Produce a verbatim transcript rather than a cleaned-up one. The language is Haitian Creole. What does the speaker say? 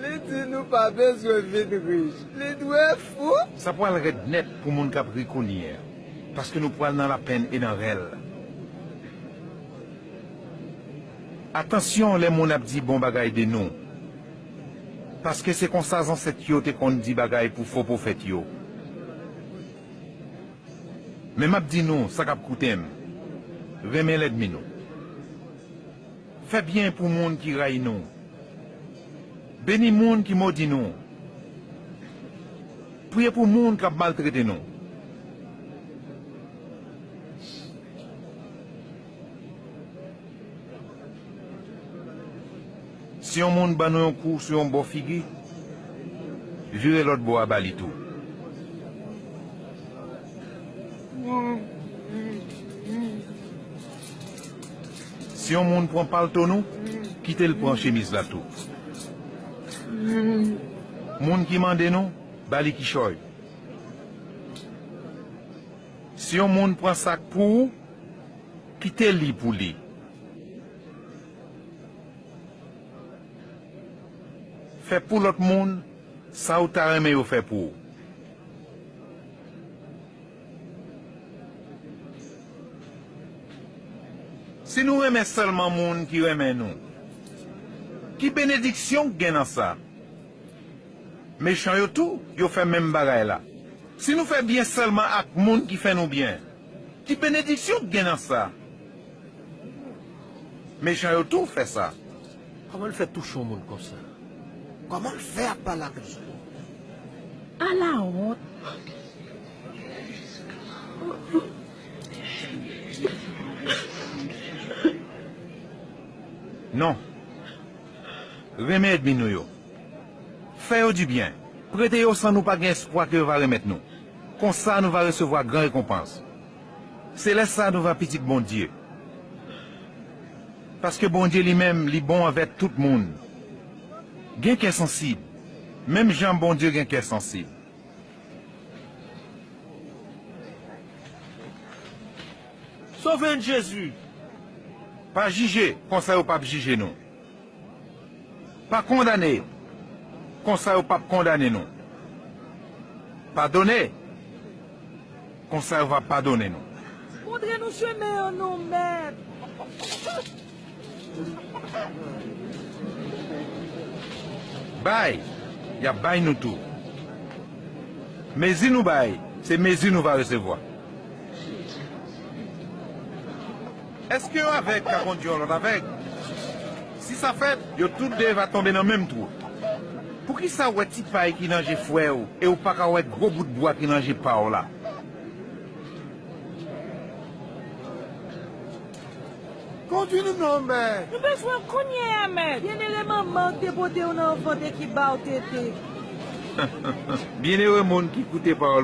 Li di nou pa bezwen vin rich. Li dwe fou. Sa pral rèd nèt pou moun k ap ri kounye a, paske nou pral nan lapenn e nan rèl. Atansyon lè moun ap di bon bagay de nou, paske se konsa zansèt yo te konn di bagay pou fo pwofèt yo. Men m ap di nou sa k ap koute m, renmen lènmi nou. Fè byen pou moun ki rayi nou. Beni moun ki modi nou. Priye pou moun k ap maltrete nou. Si yon moun ban nou yon kou sou yon bò figi, vire lòt bò a ba li tou. Si yon moun pran palto nou, kite l pran chemiz la tou. Moun ki mande nou, ba li kichòy. Si yon moun pran sak pou ou, kite li pou li. Fè pou lòt moun sa ou ta renmen yo fè pou ou. Si nou renmen sèlman moun ki renmen nou, ki benediksyon k gen nan sa? Mechan yo tou, yo fè menm bagay la. Si nou fè byen sèlman ak moun ki fè nou byen, ki benediksyon k gen nan sa? Mechan yo tou fè sa. Kòman l fè touche yon moun konsa? Kòman l fè ap pale ak li? Ala wont! Non. Renmen ènmi nou yo. Fè yo dibyen. Prete yo san nou pa gen espwa ke yo va remèt nou. Konsa nou va resevwa gran rekonpans. Se lè sa a nou va pitit Bondye. Paske Bondye li menm, li bon anvè tout moun. Gen kè sansib, menm jan Bondye gen kè sansib. Sove n, Jezi! Pa jije, konsa yo p ap jije nou. Pa kondane, konsa yo p ap kondane nou. Padone, konsa yo va padone nou. Montre nou chemen an non, Mèt. Bay, y ap bay nou tou. Mezi nou bay, se mezi nou va resevwa. Èske yon avèg ka kondui yon lòt avèg? Si sa fèt, yo tout de va tonbe nan menm twou. Poukisa w wè ti pay ki nan je frè w e w pa ka wè gwo bout bwa ki nan je pa w la? Kondui nou non, Mèt. Nou bezwen w kounye a, Mèt. Byenere manman w ki te pote w nan vant e ki ba w tete. Byenere moun ki koute pawòl